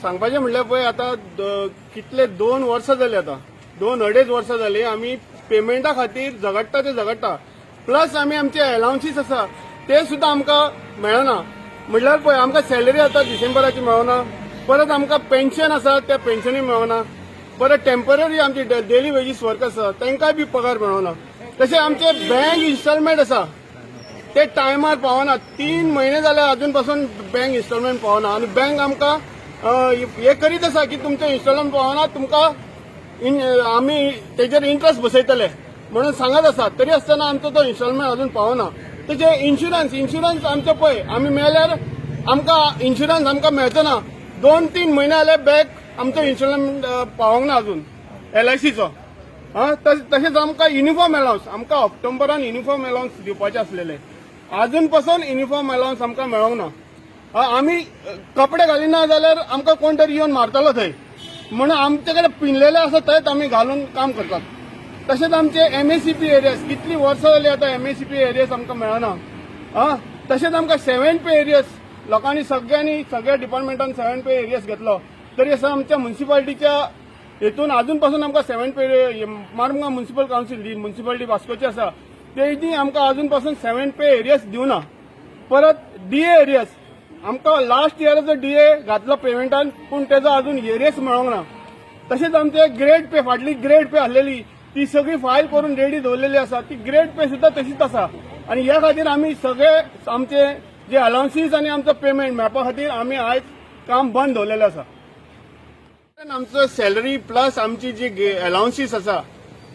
सांगपाचें म्हणल्यार पळय आतां कितले 2 वर्सां जाली, आतां 2-2.5 वर्सां जाली आमी पेमेंटा खातीर झगडटा ते झगडटा. प्लस आमी आमचे अलावन्सीस आसा ते सुद्दां आमकां मेळना. म्हणल्यार पळय, आमकां सॅलरी आतां डिसेंबराची मेळना, परत आमकां पेन्शन आसा त्या पेन्शनूय मेळना, परत टेम्पररी आमची डेली वेजीस वर्क आसा तांकांय बी पगार मेळना. तशें आमचे बँक इन्स्टॉलमेंट आसा ते टायमार पावना. 3 म्हयने जाले, अजून पासून बँक इन्स्टॉलमेंट पावना आनी बँक आमकां हे करीत आसा की तुमचें इन्स्टॉलमेंट पावना, तुमकां आमी तेजेर इंट्रस्ट बसयतले म्हणून सांगत आसा. तरी आसतना आमचो तो इन्स्टॉलमेंट अजून पावना. तशें इन्शुरन्स, इन्शुरन्स आमचो पळय, आमी मेल्यार आमकां इन्शुरन्स आमकां मेळचो ना. 2-3 म्हयने जाले, बॅक आमचो इन्शुरन्स पावोंक ना अजून एलआयसीचो. हा, तशेंच आमकां युनिफॉर्म अलावन्स, आमकां ऑक्टोबरान युनिफॉर्म अलावन्स दिवपाचे आसलेले, अजून पासून युनिफॉर्म अलावन्स आमकां मेळोंक ना. हा, आमी कपडे घालिना जाल्यार आमकां कोण तरी येवन मारतलो थंय, म्हणून आमचे कडेन पिनलेले आसा तेच आमी घालून काम करतात. तशेंच आमचे एमएसीपी एरियर्स, कितली वर्सां जाली आतां एमएसीपी एरियर्स आमकां मेळना. हा, तशेंच आमकां सेव्हन पे एरियर्स, लोकांनी सगळ्यांनी सगळ्या डिपार्टमेंटान सेव्हन पे एरियर्स घेतलो, तरी आसा आमच्या म्युन्सिपाल्टीच्या हेतून अजून पासून आमकां सेव्हन पे, मारमुगांव म्युन्सिपल कावन्सील जी म्युन्सिपाल्टी वास्कोची आसा तेजी आमकां अजून पासून सेव्हन पे एरियर्स दिवना. परत डीए एरियर्स, आमकां लास्ट इयराचो डीए घातलो पेमेंटान, पूण तेजो अजून एरियर्स मेळोंक ना. तशेंच आमचे ग्रेड पे, फाटली ग्रेड पे आसलेली ती सगळी फायल करून रेडी दवरलेली आसा, ती ग्रेड पे सुद्दां तशीच आसा. आनी ह्या खातीर आमी सगळे आमचे जे अलावन्सीस आनी आमचो पेमेंट मेळपा खातीर आमी आयज काम बंद दवरलेलें आसा. आमचो सॅलरी प्लस आमची जी अलावन्सीस आसा,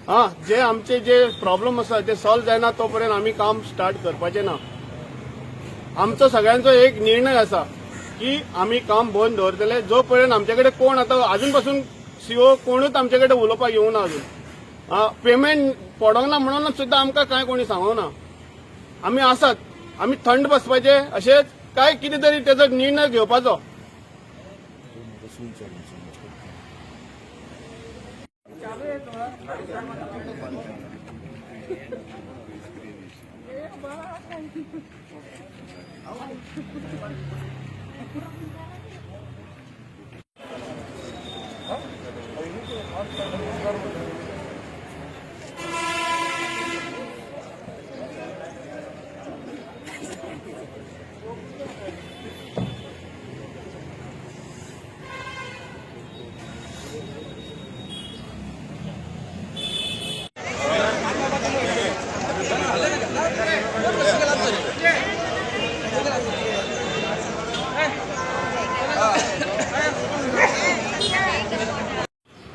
हा, जे आमचे जे प्रॉब्लम आसा ते सॉल्व जायना तो पर्यंत आमी काम स्टार्ट करपाचें ना. आमचो सगळ्यांचो एक निर्णय आसा की आमी काम बंद दवरतले जो पर्यंत आमचे कडेन कोण, आतां अजून पासून सीओ कोणूच आमचे कडेन उलोवपाक येवना अजून. पेमेंट पडोंक ना म्हणून सुद्दां आमकां कांय कोणी सांगना. आमी आसात, आमी थंड बसपाचे अशेंच काय कितें तरी तेजो निर्णय घेवपाचो.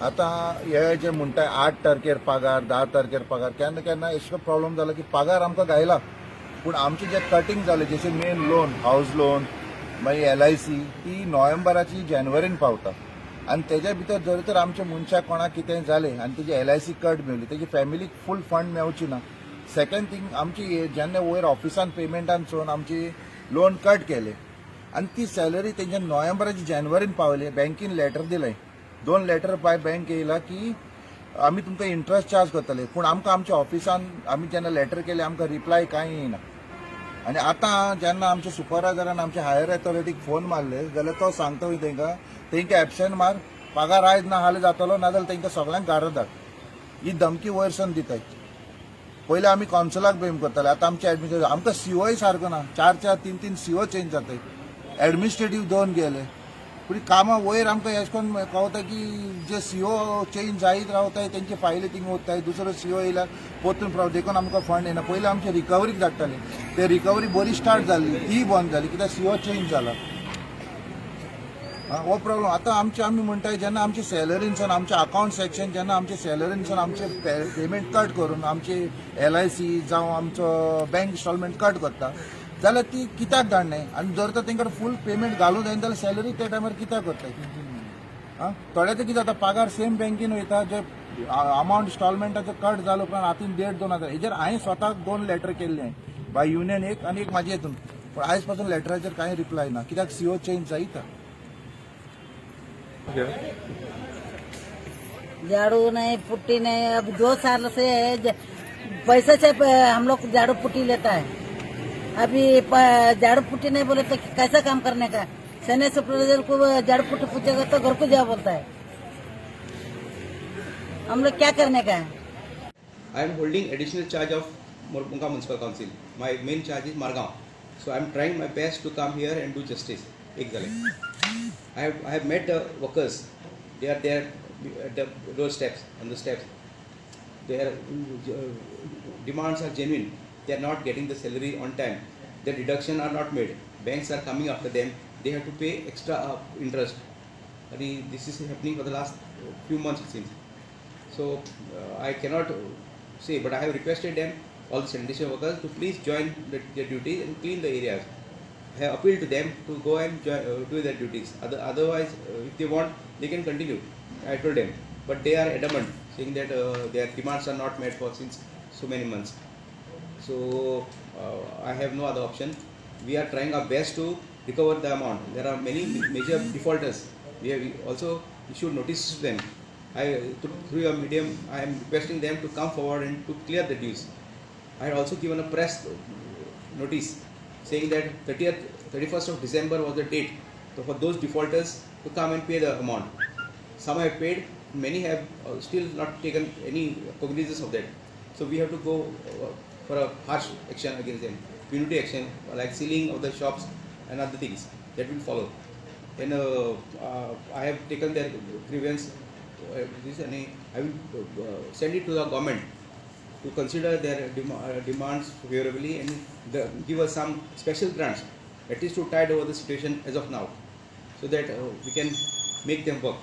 आतां हे जे म्हणटा 8 तारखेर पगार, 10 तारखेर पगार, केन्ना केन्ना इतलो प्रॉब्लम जाला की पगार आमकां गायला, पूण आमचे जे कटींग जाले, जशें मेन लोन, हावज लोन, मागीर एलआयसी, ती नोव्हेंबराची जानेवारीन पावता. आनी तेज्या भितर जर तर आमच्या मनशाक कोणाक कितें जालें आनी तेजी एलआयसी कट मेवली, तेजी फॅमिलीक फूल फंड मेवची ना. सेकंड थिंग, आमची जेन्ना वयर ऑफिसान पेमेंटान चोवन आमची लोन कट केले आनी ती सॅलरी तेंच्या नोव्हेंबराची जानेवारीन पावली. बँकेन लेटर दिलें, दोन लेटर बाय बँक येयला की आमी तुमकां इंट्रस्ट चार्ज करतले, पूण आमकां आमच्या ऑफिसान आमी जेन्ना लेटर केले, आमकां रिप्लाय कांय येयना. आनी आतां जेन्ना आमच्या सुपरवायजरान आमच्या हायर अथॉरिटीक फोन मारले जाल्यार तो सांगता खंय तेंकां, तेंकां एबसेंट मार, पगार आयज ना हाल्यार जातलो, नाजाल्यार तेंकां सगळ्यांक गारो धाड. ही धमकी वयरसून दिताय. पयलीं आमी कौन्सिलाक ब्लेम करताले, आतां आमचे एडमिनिस्ट्रेशन. आमकां सीओय सारको ना, चार चार तीन तीन सीओ चेंज जाताय, एडमिनिस्ट्रेटीव दोन गेले. पूण कामां वयर आमकां एश कोन्न कळता की जे सीओ चेंज जायत रावताय, तेंचे फायली थिंग वताय, दुसरो सीओ येयल्यार परतून प्रॉब्लम. देखून आमकां फंड येना. पयलीं आमचे रिकवरीक धाडटाले, ते रिकवरी बरी स्टार्ट जाल्ली, ती बंद जाली कित्याक सीओ चेंज जाला. हो प्रॉब्लम. आतां आमचे आमी म्हणटाय, जेन्ना आमचे सॅलरीनसून आमचे अकावंट सेक्शन जेन्ना आमचे सॅलरीनसून आमचे पेमेंट कट करून आमची एलआयसी जावं आमचो बँक इन्स्टॉलमेंट कट करता जाल्यार ती कित्याक धाडनाय? आनी जर तर तेंकां फूल पेमेंट घालूं जाय जाल्यार सॅलरी त्या टायमार कित्याक करताय? आं, थोडे ते कितें जाता, पगार सेम बँकेन वयता, जे अमावंट इन्स्टॉलमेंटाचो कट जालो उपरांत हातीन 1,500-2 हजार. हेजेर हांवें स्वताक दोन लेटर केल्ले, बाय युनियन एक आनी एक म्हाजे हितून, पूण आयज पासून लेटराचेर कांय रिप्लाय ना कित्याक सीओ चेंज जायता. झाड़ू नहीं, पुट्टी नहीं. अब 2 साल से है, पैसे से हम लोग झाड़ू पुट्टी लेता है. अभी झाड़ू पुट्टी नहीं बोले तो कैसा काम करने का? सैन्य सुपरवाइजर को झाड़ू पुट्टी पूछेगा तो घर को जा बोलता है. हम लोग क्या करने का है? I am holding additional charge of Mormugao Municipal Council. My main charge is Margao. So I am trying my best to come here and do justice. एक झाले. I have met the workers. They are there at the door steps, on the steps. Their demands are genuine. They are not getting the salary on time. The deduction are not made. Banks are coming after them. They have to pay extra interest. And this is happening for the last few months, it seems. So I cannot say, but I have requested them, all the sanitation workers, to please join their duties and clean the areas. I have appealed to them to go and join, do their duties. Otherwise, if they want, they can continue. I told them, but they are adamant, saying that their demands are not met for since so many months. So I have no other option. We are trying our best to recover the amount. There are many major defaulters. We have also issued notices to them. Through your medium, I am requesting them to come forward and to clear the dues. I had also given a press notice saying that 30th, 31st of December was the date so for those defaulters to come and pay the amount. Some have paid, many have still not taken any cognizance of that. So we have to go for a harsh action against them, punitive action like sealing of the shops and other things that will follow. Then I have taken their grievance, this, and I will send it to the government to consider their demands favorably and give us some special grants, at least to tide over the situation as of now, so that we can make them work.